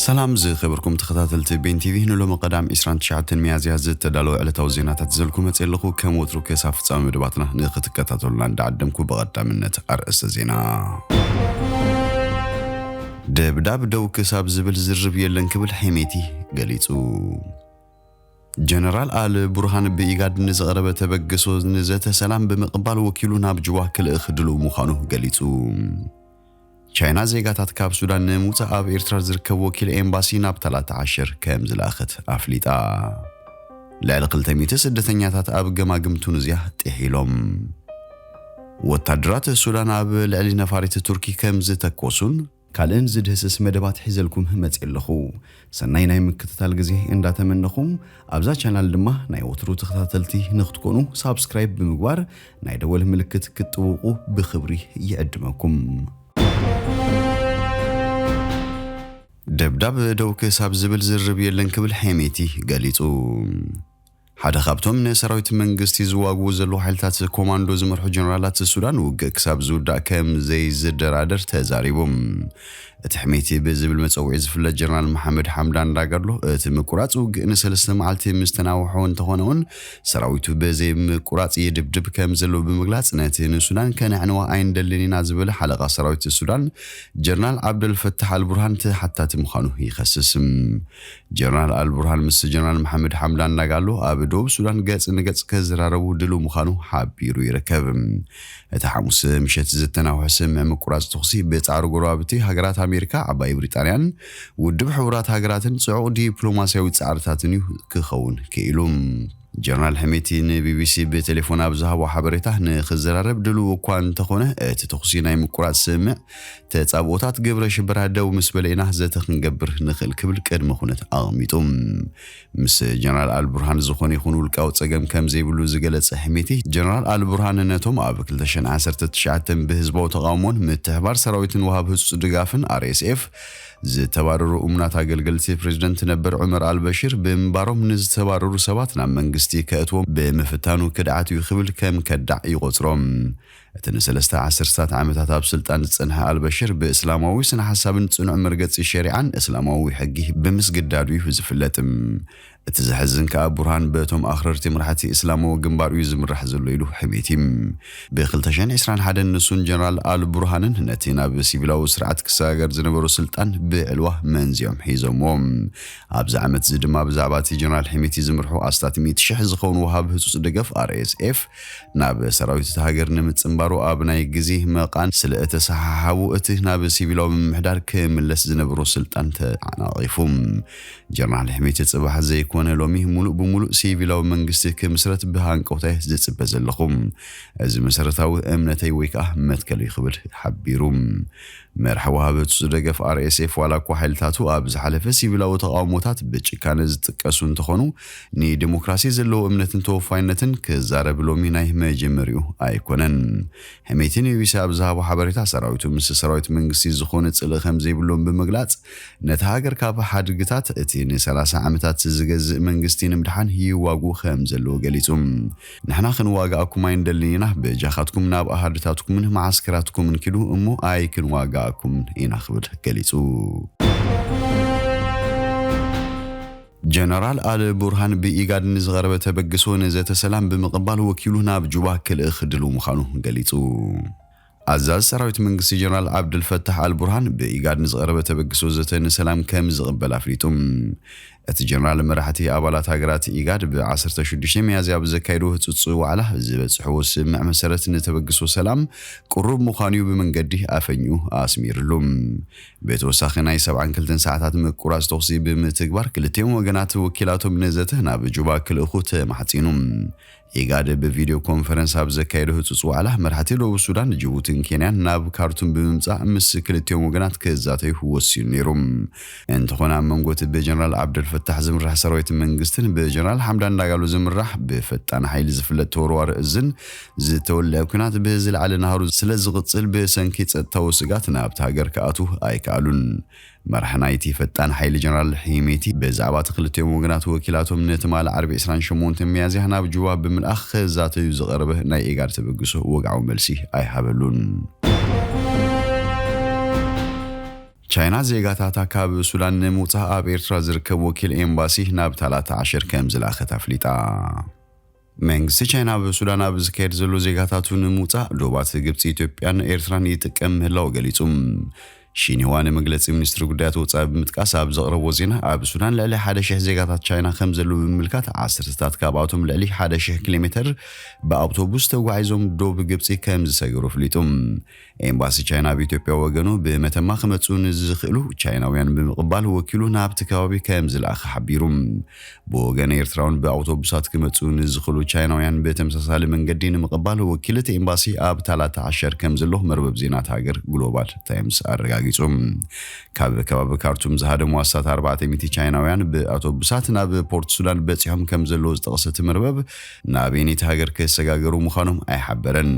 ሰላም ዝኸበርኩም ተኸታተልቲ ቤን ቲቪ፣ ንሎሚ ቀዳም ዕስራን ትሽዓተን ሚያዝያ ዝተዳለወ ዕለታዊ ዜናታት ዘልኩ መጽእ ኣለኹ። ከም ወትሩ ክሳብ ፍጻመ መደባትና ንኽትከታተሉና እንዳዓደምኩ፣ ብቐዳምነት ኣርእስተ ዜና። ደብዳብ ደው ክሳብ ዝብል ዝርብ የለን ክብል ሒሜቲ ገሊጹ። ጀነራል ኣል ቡርሃን ብኢጋድ ንዝቐረበ ተበግሶ ንዘተ ሰላም ብምቕባል ወኪሉ ናብ ጁባ ክልእኽ ድሉው ምዃኑ ገሊጹ። ቻይና ዜጋታት ካብ ሱዳን ንምውጻእ ኣብ ኤርትራ ዝርከብ ወኪል ኤምባሲ ናብ ታላታ ዓሸር ከም ዝለኣኸት ኣፍሊጣ። ልዕሊ ክልተ ሚእቲ ስደተኛታት ኣብ ገማግም ቱኒዝያ ጥሒሎም። ወታደራት ሱዳን ኣብ ልዕሊ ነፋሪት ቱርኪ ከም ዝተኮሱን ካልእን ዝድህስስ መደባት ሒዘልኩም መጽእ ኣለኹ። ሰናይ ናይ ምክትታል ግዜ እንዳተመነኹም፣ ኣብዛ ቻናል ድማ ናይ ወትሩ ተኸታተልቲ ንክትኮኑ ሳብስክራይብ ብምግባር ናይ ደወል ምልክት ክትጥውቑ ብኽብሪ ይዕድመኩም። ደብዳብ ደው ክሳብ ዝብል ዝርብ የለን ክብል ሐሜቲ ገሊጹ። ሓደ ካብቶም ንሰራዊት መንግስቲ ዝዋግኡ ዘለዉ ሓይልታት ኮማንዶ ዝመርሑ ጀነራላት ሱዳን፣ ውግእ ክሳብ ዝውዳእ ከም ዘይዝደራደር ተዛሪቡ። እቲ ሕሜቲ ብዝብል መጸውዒ ዝፍለጥ ጀነራል መሓመድ ሓምዳን ዳጋሎ፣ እቲ ምቁራጽ ውግእ ንሰለስተ መዓልቲ ምስ ተናውሖ እንተኾነ እውን፣ ሰራዊቱ ብዘይ ምቁራጽ ይድብድብ ከም ዘሎ ብምግላጽ፣ ነቲ ንሱዳን ከነዕንዋ ኣይንደልን ኢና ዝበለ ሓለቓ ሰራዊት ሱዳን ጀነራል ዓብደልፈታሕ ኣልቡርሃን ተሓታቲ ምዃኑ ይኸስስ። ጀነራል ኣልቡርሃን ምስ ጀነራል መሓመድ ሓምዳን ዳጋሎ ኣብ ደቡብ ሱዳን ገጽ ንገጽ ክዘራረቡ ድሉው ምዃኑ ሓቢሩ ይርከብ። እቲ ሓሙስ ምሸት ዝተናውሐ ስምምዕ ምቁራጽ ተኹሲ ብጻዕሪ ጎረባብቲ ሃገራት ኣሜሪካ፣ ዓባይ ብሪጣንያን ውድብ ሕቡራት ሃገራትን ጽዑቕ ዲፕሎማስያዊ ጻዕርታትን እዩ ክኸውን ክኢሉ። ጀነራል ሕሜቲ ንቢቢሲ ብቴሌፎን ኣብ ዝሃቦ ሓበሬታ፣ ንኽዘራረብ ድሉው እኳ እንተኾነ፣ እቲ ተኹሲ ናይ ምቁራጽ ስምምዕ ተጻብኦታት ግብረ ሽበራ ደው ምስ በለ ኢና ዘተ ክንገብር ንኽእል ክብል ቅድመ ኩነት ኣቐሚጡ። ምስ ጀነራል ኣልቡርሃን ዝኾነ ይኹን ውልቃዊ ጸገም ከም ዘይብሉ ዝገለጸ ሕሜቲ፣ ጀነራል ኣልቡርሃን ነቶም ኣብ ክልተ ሽሕን ዓሰርተ ትሽዓተን ብህዝባዊ ተቓውሞን ምትሕባር ሰራዊትን ወሃብ ህጹጽ ድጋፍን፣ ኣር ኤስ ኤፍ፣ ዝተባረሩ እሙናት ኣገልገልቲ ፕሬዝደንት ነበር ዑመር ኣልበሽር ብምንባሮም፣ ንዝተባረሩ ሰባት ናብ መንግስቲ ከእትዎም ብምፍታኑ ክድዓት እዩ ክብል ከም ከዳዕ ይቖጽሮም። እቲ ንሰለስተ ዓሰርተታት ዓመታት ኣብ ስልጣን ዝጸንሐ ኣልበሽር፣ ብእስላማዊ ስነ ሓሳብን ጽኑዕ መርገጺ ሸሪዓን እስላማዊ ሕጊ ብምስግዳዱ እዩ ዝፍለጥ። እቲ ዘሕዝን ከኣ፣ ቡርሃን በቶም ኣኽረርቲ መራሕቲ እስላማዊ ግንባር እዩ ዝምራሕ ዘሎ ኢሉ ሕሜቲ። ብ ክልተ ሽሕን ዕስራን ሓደን ንሱን ጀነራል ኣል ቡርሃንን ነቲ ናብ ሲቪላዊ ስርዓት ክሰጋገር ዝነበሮ ስልጣን ብዕልዋ መንዚዖም ሒዞምዎ። ኣብዚ ዓመት እዚ ድማ ብዛዕባ እቲ ጀነራል ሕሜቲ ዝምርሑ ኣስታት ሚእቲ ሽሕ ዝኾኑ ወሃቢ ህጹጽ ደገፍ፣ ኣር ኤስ ኤፍ፣ ናብ ሰራዊት እታ ሃገር ንምጽንባሩ ኣብ ናይ ግዜ መቓን ስለ እተሰሓሓቡ፣ እቲ ናብ ሲቪላዊ ምምሕዳር ክምለስ ዝነበሮ ስልጣን ተዓናቒፉ። ጀነራል ሕሜቲ፣ ጽባሕ ዘይኮነ ሎሚ፣ ሙሉእ ብሙሉእ ሲቪላዊ መንግስቲ ክምስረት ብሃንቀውታ እየ ዝጽበ ዘለኹ። እዚ መሰረታዊ እምነተይ ወይ ከኣ መትከል እዩ ክብል ሓቢሩ። መራሕ ወሃቢ ህጹጽ ደገፍ፣ ኣር ኤስ ኤፍ፣ ዋላ እኳ ሓይልታቱ ኣብ ዝሓለፈ ሲቪላዊ ተቓውሞታት ብጭካነ ዝጥቀሱ እንተኾኑ፣ ንዲሞክራሲ ዘለዎ እምነትን ተወፋይነትን ክዛረብ ሎሚ ናይ መጀመሪኡ ኣይኮነን። ሕሜቲ ንቢቢሲ ኣብ ዝሃቦ ሓበሬታ፣ ሰራዊቱ ምስ ሰራዊት መንግስቲ ዝኾነ ጽልኢ ከም ዘይብሎም ብምግላጽ፣ ነታ ሃገር ካብ ሓድግታት እቲ ንሰላሳ ዓመታት ዝገዝእ መንግስቲ ንምድሓን ይዋግኡ ከም ዘለዉ ገሊጹ። ንሕና ክንዋግኣኩም ኣይንደልን ኢና፣ በጃኻትኩም ናብ ኣሃዱታትኩምን መዓስከራትኩምን ኪዱ እሞ ኣይክንዋግኣኩምን ኢና ክብል ገሊጹ። ጀነራል ኣል ቡርሃን ብኢጋድ ንዝቐረበ ተበግሶ ንዘተ ሰላም ብምቕባል ወኪሉ ናብ ጁባ ክልእኽ ድሉው ምዃኑ ገሊጹ። ኣዛዚ ሰራዊት መንግስቲ ጀነራል ዓብደልፈታሕ ኣል ቡርሃን ብኢጋድ ንዝቐረበ ተበግሶ ዘተ ንሰላም ከም ዝቕበል ኣፍሊጡ። እቲ ጀነራል መራሕቲ ኣባላት ሃገራት ኢጋድ ብ ዓሰርተ ሽዱሽተ ሚያዝያ ኣብ ዘካየዶ ህጹጽ ዋዕላ ዝበጽሕዎ ስምምዕ መሰረት ንተበግሶ ሰላም ቅሩብ ምዃኑ እዩ ብመንገዲ ኣፈኝኡ ኣስሚርሉ። ብተወሳኺ ናይ ሰብዓን ክልተን ሰዓታት ምቁራጽ ተኹሲ ብምትግባር ክልቲኦም ወገናት ወኪላቶም ንዘተ ናብ ጁባ ክልእኹ ተማሕጺኑ። ኢጋድ ብቪድዮ ኮንፈረንስ ኣብ ዘካየዶ ህጹጽ ዋዕላ፣ መራሕቲ ደቡብ ሱዳን፣ ጅቡቲን ኬንያን ናብ ካርቱም ብምምጻእ ምስ ክልቲኦም ወገናት ክዛተዩ ወሲኑ ነይሩ። እንተኾነ፣ ኣብ መንጎ እቲ ብጀነራል ዓብደልፈታሕ ዝምራሕ ሰራዊት መንግስትን ብጀነራል ሓምዳን ዳጋሎ ዝምራሕ ብፈጣን ሓይሊ ዝፍለጥ ተወርዋሪ እዝን ዝተወልዐ ኲናት ብዝለዓለ ናህሩ ስለ ዝቕጽል፣ ብሰንኪ ጸጥታዊ ስግኣት ናብቲ ሃገር ክኣትዉ ኣይከኣሉን። መራሒ ናይቲ ፈጣን ሓይሊ ጀነራል ሒሜቲ፣ ብዛዕባ እቲ ክልቲኦም ወገናት ወኪላቶም ንትማሊ ዓርቢ ዕስራን ሸሞንተን ሚያዝያ ናብ ጁባ ብምልኣኽ ክዛተዩ ዝቐረበ ናይ ኢጋድ ተበግሶ ወግዓዊ መልሲ ኣይሃበሉን። ቻይና ዜጋታታ ካብ ሱዳን ንምውጻእ ኣብ ኤርትራ ዝርከብ ወኪል ኤምባሲ ናብ ታላታ ዓሸር ከም ዝለኣኸት ኣፍሊጣ። መንግስቲ ቻይና ኣብ ሱዳን ኣብ ዝካየድ ዘሎ ዜጋታቱ ንምውጻእ ዶባት ግብጺ፣ ኢትዮጵያን ኤርትራን ይጥቀም ምህላው ገሊጹ። ሺንህዋ ንመግለጺ ሚኒስትሪ ጉዳያት ወጻኢ ብምጥቃስ ኣብ ዘቕረቦ ዜና፣ ኣብ ሱዳን ልዕሊ ሓደ ሽሕ ዜጋታት ቻይና ከም ዘለዉ ብምምልካት፣ ዓሰርተታት ካብኣቶም ልዕሊ ሓደ ሽሕ ኪሎ ሜተር ብኣውቶቡስ ተጓዒዞም ዶብ ግብጺ ከም ዝሰገሩ ኣፍሊጡ። ኤምባሲ ቻይና ኣብ ኢትዮጵያ ወገኑ፣ ብመተማ ክመጹ ንዝኽእሉ ቻይናውያን ብምቕባል ወኪሉ ናብቲ ከባቢ ከም ዝለኣኸ ሓቢሩ። ብወገን ኤርትራውን ብኣውቶቡሳት ክመጹ ንዝኽእሉ ቻይናውያን ብተመሳሳሊ መንገዲ ንምቕባል ወኪል እቲ ኤምባሲ ኣብ ታላታ ዓሸር ከም ዘሎ መርበብ ዜና እቲ ሃገር ግሎባል ታይምስ ኣረጋጊጹ። ካብ ከባቢ ካርቱም ዝሃደሙ ኣስታት ኣርባዕተ ሚእቲ ቻይናውያን ብኣውቶቡሳት ናብ ፖርት ሱዳን በጺሖም ከም ዘለዉ ዝጠቕሰ እቲ መርበብ፣ ናበየነይቲ ሃገር ክሰጋገሩ ምዃኖም ኣይሓበረን።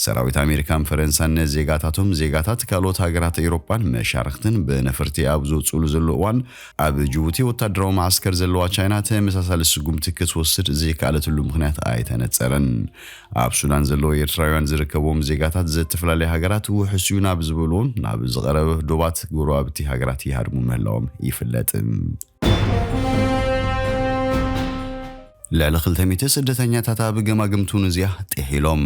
ሰራዊት ኣሜሪካን ፈረንሳን ንዜጋታቶም፣ ዜጋታት ካልኦት ሃገራት ኤውሮጳን መሻርኽትን ብነፈርቲ ኣብ ዝወጽኡሉ ዘሎ እዋን፣ ኣብ ጅቡቲ ወታደራዊ መዓስከር ዘለዋ ቻይና ተመሳሳሊ ስጉምቲ ክትወስድ ዘይከኣለትሉ ምኽንያት ኣይተነጸረን። ኣብ ሱዳን ዘለዉ ኤርትራውያን ዝርከብዎም ዜጋታት፣ ዝተፈላለያ ሃገራት ውሑስ እዩ ናብ ዝበልዎን ናብ ዝቐረበ ዶባት ጎረባብቲ ሃገራት ይሃድሙ ምህላዎም ይፍለጥ። ልዕሊ ክልተ ሚእቲ ስደተኛታት ኣብ ገማግም ቱኒዝያ ጥሒሎም።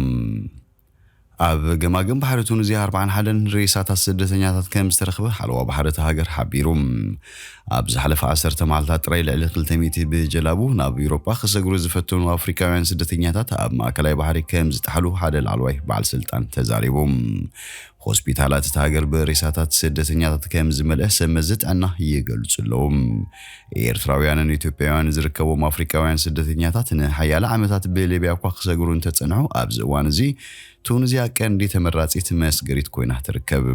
ኣብ ገማግም ባሕሪ ቱኒዝያ ኣርባዓን ሓደን ሬሳታት ስደተኛታት ከም ዝተረኽበ ሓለዋ ባሕሪ እታ ሃገር ሓቢሩ። ኣብ ዝሓለፈ ዓሰርተ መዓልታት ጥራይ ልዕሊ ክልተ ሚእቲ ብጀላቡ ናብ ኤውሮጳ ክሰግሩ ዝፈተኑ ኣፍሪካውያን ስደተኛታት ኣብ ማእከላይ ባሕሪ ከም ዝጠሓሉ ሓደ ላዕለዋይ በዓል ስልጣን ተዛሪቡ። ሆስፒታላት እታ ሃገር ብሬሳታት ስደተኛታት ከም ዝመልአ ሰብ መዚ ጥዕና ይገልጹ ኣለዉ። ኤርትራውያንን ኢትዮጵያውያንን ዝርከቦም ኣፍሪካውያን ስደተኛታት ንሓያለ ዓመታት ብሊብያ እኳ ክሰግሩ እንተጸንሑ፣ ኣብዚ እዋን እዚ ቱኒዝያ ቀንዲ ተመራጺት መስገሪት ኮይና ትርከብ።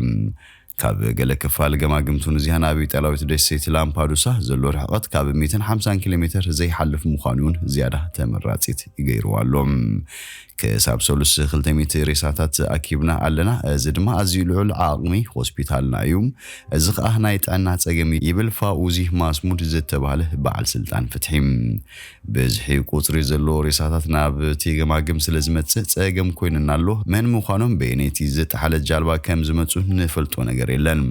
ካብ ገለ ክፋል ገማግም ቱኒዝያ ናብ ኢጣልያዊት ደሴት ላምፓዱሳ ዘሎ ርሕቐት ካብ ሚእትን ሓምሳን ኪሎ ሜተር ዘይሓልፍ ምዃኑ እውን ዝያዳ ተመራጺት ይገይርዋ ኣሎ። ክሳብ ሰሉስ ክልተ ሚእቲ ሬሳታት ኣኪብና ኣለና፣ እዚ ድማ ኣዝዩ ልዑል ዓቕሚ ሆስፒታልና እዩ። እዚ ከኣ ናይ ጥዕና ጸገም እዩ፣ ይብል ፋኡዚ ማስሙድ ዝተባህለ በዓል ስልጣን ፍትሒ። ብዝሒ ቁጽሪ ዘለዎ ሬሳታት ናብቲ ገማግም ስለ ዝመጽእ ጸገም ኮይኑና ኣሎ። መን ምዃኖም፣ በየነይቲ ዝጠሓለት ጃልባ ከም ዝመጹ ንፈልጦ ነገር የለን።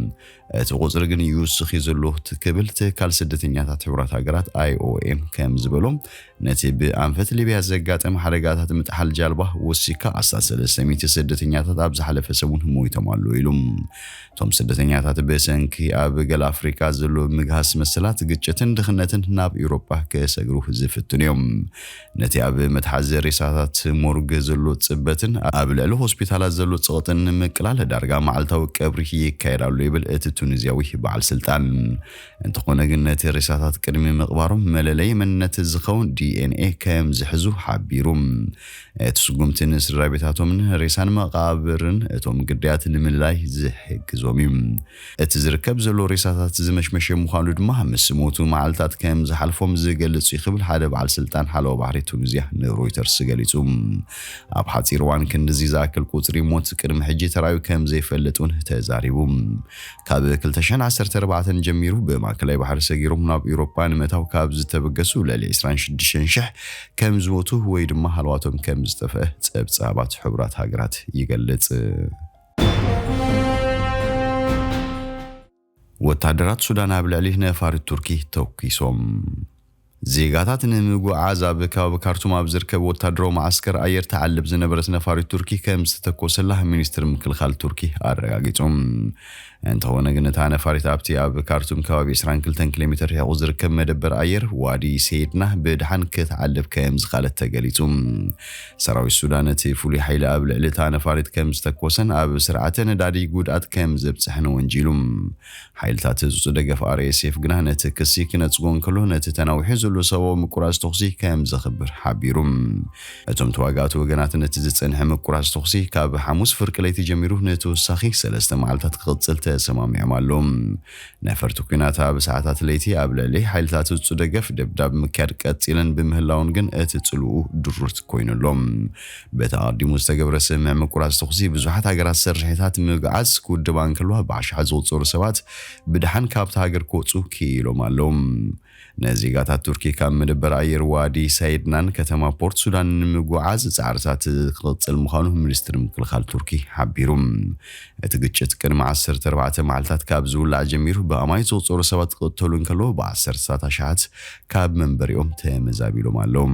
እቲ ቁጽሪ ግን ይውስኽ እዩ ዘሎ፣ ክብል ትካል ስደተኛታት ሕቡራት ሃገራት፣ ኣይ ኦ ኤም፣ ከም ዝበሎ፣ ነቲ ብኣንፈት ሊብያ ዘጋጠመ ሓደጋታት ምጥሓል ጃልባ ወሲካ ኣስታት ሰለስተ ሚእቲ ስደተኛታት ኣብ ዝሓለፈ ሰሙን ሞይቶም ኣለዉ ኢሉ። እቶም ስደተኛታት ብሰንኪ ኣብ ገለ ኣፍሪቃ ዘሎ ምግሃስ መሰላት፣ ግጭትን ድኽነትን ናብ ኤውሮጳ ክሰግሩ ዝፍትኑ እዮም። ነቲ ኣብ መትሓዚ ሬሳታት ሞርግ ዘሎ ጽበትን ኣብ ልዕሊ ሆስፒታላት ዘሎ ጽቕጥን ንምቅላል፣ ዳርጋ መዓልታዊ ቀብሪ ይካየድ ኣሎ፣ ይብል እቲ ቱኒዝያዊ በዓል ስልጣን። እንተኾነ ግን፣ ነቲ ሬሳታት ቅድሚ ምቕባሮም መለለዪ መንነት ዝኸውን ዲ ኤን ኤ ከም ዝሕዙ ሓቢሩ። እቲ ስጉምቲ ንስድራ ቤታቶምን ሬሳን መቓብርን እቶም ግዳያት ንምልላይ ዝሕግዞም እዩ። እቲ ዝርከብ ዘሎ ሬሳታት ዝመሽመሸ ምዃኑ ድማ፣ ምስ ሞቱ መዓልታት ከም ዝሓልፎም ዝገልጽ እዩ ክብል ሓደ በዓል ስልጣን ሓለዋ ባሕሪ ቱኒዝያ ንሮይተርስ ገሊጹ። ኣብ ሓጺር እዋን ክንድዚ ዝኣክል ቁጽሪ ሞት ቅድሚ ሕጂ ተራእዩ ከም ዘይፈልጥ እውን ተዛሪቡ። ካብ ክልተ ሽሕን ዓሰርተ ኣርባዕተን ጀሚሩ ብማእከላይ ባሕሪ ሰጊሮም ናብ ኤውሮጳ ንምእታው ካብ ዝተበገሱ ልዕሊ ዕስራን ሽዱሽተን ሽሕ ከም ዝሞቱ ወይ ድማ ሃለዋቶም ከም ዝጠፍአ ጸብጻባት ሕቡራት ሃገራት ይገልጽ። ወታደራት ሱዳን ኣብ ልዕሊ ነፋሪት ቱርኪ ተኲሶም። ዜጋታት ንምጉዕዓዝ ኣብ ከባቢ ካርቱም ኣብ ዝርከብ ወታደራዊ መዓስከር ኣየር ትዓልብ ዝነበረት ነፋሪት ቱርኪ ከም ዝተተኮሰላ ሚኒስትሪ ምክልኻል ቱርኪ ኣረጋጊጹ። እንተኾነ ግን፣ እታ ነፋሪት ኣብቲ ኣብ ካርቱም ከባቢ ዕስራን ክልተን ኪሎ ሜተር ርሒቑ ዝርከብ መደበር ኣየር ዋዲ ሰይድና ብድሓን ክትዓልብ ከም ዝኻለት ተገሊጹ። ሰራዊት ሱዳን፣ እቲ ፍሉይ ሓይሊ ኣብ ልዕሊ እታ ነፋሪት ከም ዝተኮሰን ኣብ ስርዓተ ነዳዲ ጉድኣት ከም ዘብጽሐን ወንጂሉ። ሓይልታት ህጹጽ ደገፍ ኣር ኤስ ኤፍ ግና ነቲ ክሲ ክነጽጎ እንከሎ፣ ነቲ ተናዊሑ ዘሎ ሰብኣዊ ምቁራጽ ተኹሲ ከም ዘኽብር ሓቢሩ። እቶም ተዋጋእቲ ወገናት፣ ነቲ ዝጸንሐ ምቁራጽ ተኹሲ ካብ ሓሙስ ፍርቂ ለይቲ ጀሚሩ ንተወሳኺ ሰለስተ መዓልታት ክቕጽል ተሰማሚዖም ኣለዉ። ነፈርቲ ኲናት ኣብ ሰዓታት ለይቲ ኣብ ልዕሊ ሓይልታት ህጹጽ ደገፍ ደብዳብ ምክያድ ቀጺለን ብምህላውን ግን፣ እቲ ጽልኡ ድሩት ኮይኑ ኣሎ። በቲ ኣቐዲሙ ዝተገብረ ስምምዕ ምቁራጽ ተኹሲ፣ ብዙሓት ሃገራት ስርሒታት ምግዓዝ ክውድባ እንከለዋ፣ ብኣሽሓት ዝቑጸሩ ሰባት ብድሓን ካብታ ሃገር ክወጹ ክኢሎም ኣለዉ። ነዜጋታት ቱርኪ ካብ መደበር ኣየር ዋዲ ሳይድናን ከተማ ፖርት ሱዳን ንምጉዓዝ ጻዕርታት ክቕጽል ምዃኑ ሚኒስትሪ ምክልኻል ቱርኪ ሓቢሩ። እቲ ግጭት ቅድሚ ዓሰርተ ኣርባዕተ መዓልታት ካብ ዝውላዕ ጀሚሩ ብኣማይ ዝቑጸሩ ሰባት ክቕተሉ እንከለዉ ብዓሰርተታት ኣሽሓት ካብ መንበሪኦም ተመዛቢሎም ኣለዉ።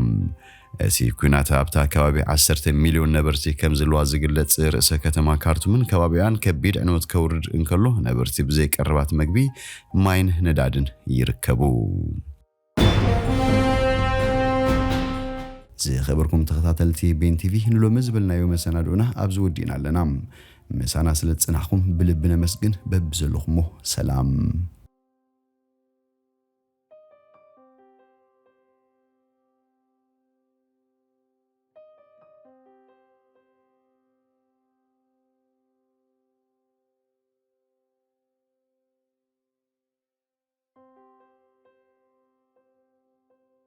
እቲ ኲናት ኣብታ ከባቢ ዓሰርተ ሚልዮን ነበርቲ ከም ዘለዋ ዝግለጽ ርእሰ ከተማ ካርቱምን ከባቢኣን ከቢድ ዕንወት ከውርድ እንከሎ ነበርቲ ብዘይ ቀረባት መግቢ፣ ማይን ነዳድን ይርከቡ። ዝኸበርኩም ተኸታተልቲ ቤን ቲቪ ንሎሚ ዝበልናዮ መሰናድኡና ኣብዚ ወዲእና ኣለና። ምሳና ስለ ዝጸናሕኩም ብልቢ ነመስግን። በብዘለኹሞ ሰላም።